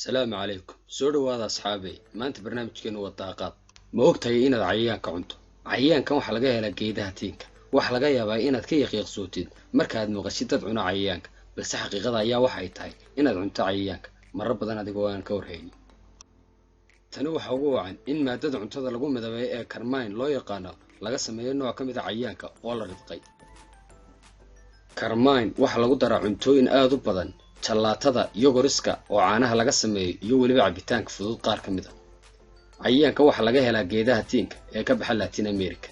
Salaamu calaykum. Soo dhowaada asxaabey. Maanta barnaamijkeenu waa daaqaad. Ma ogtahay inaad cayayaanka cunto? Cayayaankan waxaa laga helaa geedaha tiinka. Waxaa laga yaabaa inaad ka yaqiiqsootid markaaad maqashid dad cuna cayayaanka, balse xaqiiqada ayaa waxay tahay inaad cunto cayayaanka marar badan adigoo aan ka warhaynin. Tani waxaa ugu wacan in maadada cuntada lagu midabeeyo ee carmine loo yaqaano laga sameeyo nooc ka mid a cayayaanka oo la ridqay. Carmine waxaa lagu daraa cuntooyin aada u badan, jallaatada, yogoriska oo caanaha laga sameeyo, iyo weliba cabitaanka fudud qaar ka mid a. Cayayaanka waxaa laga helaa geedaha tiinka ee ka baxa Latin America.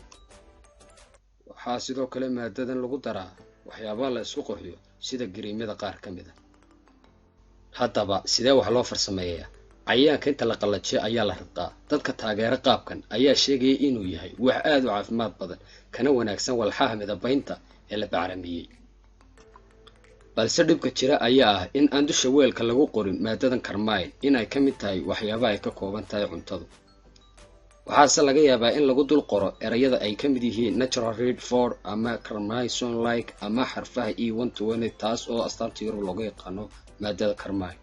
Waxaa sidoo kale maadadan lagu daraa waxyaabaha la isku qurxiyo sida gariimyada qaar ka mid a. Haddaba sidee wax loo farsameeyaa? Cayayaanka inta la qallajiyo ayaa la ridqaa. Dadka taageero qaabkan ayaa sheegaya inuu yahay wax aada u caafimaad badan kana wanaagsan walxaha midabaynta ee la bacramiyey. Balse dhibka jira ayaa ah in aan dusha weelka lagu qorin maadadan carmine in ay ka mid tahay waxyaabaha ay ka kooban tahay cuntadu. Waxaase laga yaabaa in lagu dul qoro erayada ay ka mid yihiin "natural red for" ama "carmine like" ama xarfaha E 120, taas oo astaanta Yurub looga yaqaano maadada carmine.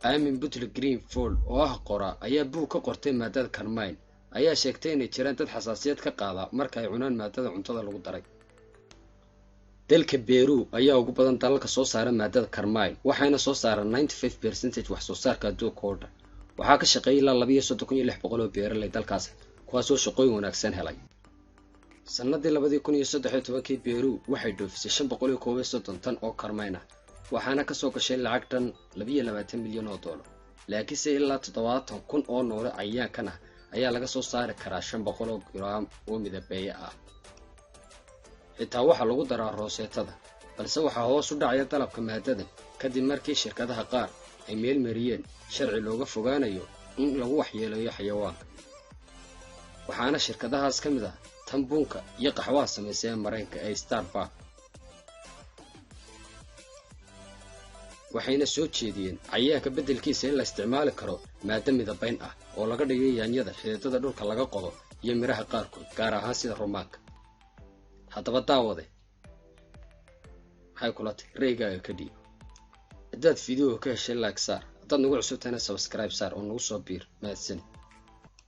Amy Butler Greenfield oo ah qora ayaa buug ka qortay maadada carmine ayaa sheegtay inay jiraan dad xasaasiyad ka qaada marka ay cunaan maadada cuntada lagu daray. Dalka Peru ayaa ugu badan dalalka soo saara maadada carmine, waxayna soo saaraan 95% wax soo saarka adduunka oo dhan. Waxaa ka shaqeeyay ilaa 32,600 oo beeraley dalkaas, kuwaasoo shaqooyin wanaagsan helay. Sanadii 2013-kii Peru waxay dhoofisay 531 tan oo carmine ah, waxaana kasoo gashay lacag dhan 22 milyan oo dollar. Laakiinse ilaa 70,000 oo noole cayayaankan ah ayaa laga soo saari karaa 500 oo garaam oo midabeeye ah. Xitaa waxaa lagu daraa rooseetada. Balse waxaa hoos u dhacaya dalabka maadadan kadib markii shirkadaha qaar ay meelmariyeen sharci looga fogaanayo in lagu waxyeeleeyo xayawaanka. Waxaana shirkadahaas ka mid ah tan buunka iyo qaxwaha samaysa ee Maraykanka ee Starbuck. Waxayna soo jeediyeen cayayaanka beddelkiisa in la isticmaali karo maado midabayn ah oo laga dhigay yaanyada, xididada dhulka laga qodo iyo midhaha qaarkood, gaar ahaan sida rumaanka. Haddaba daawade, maxay kula tahy? Raygaaga ka dhiib. Haddaad videoga ka heshay, like saar. Haddaad nagu cusubtahayna, subscribe saar oo nagu soo biir. Mahadsanid.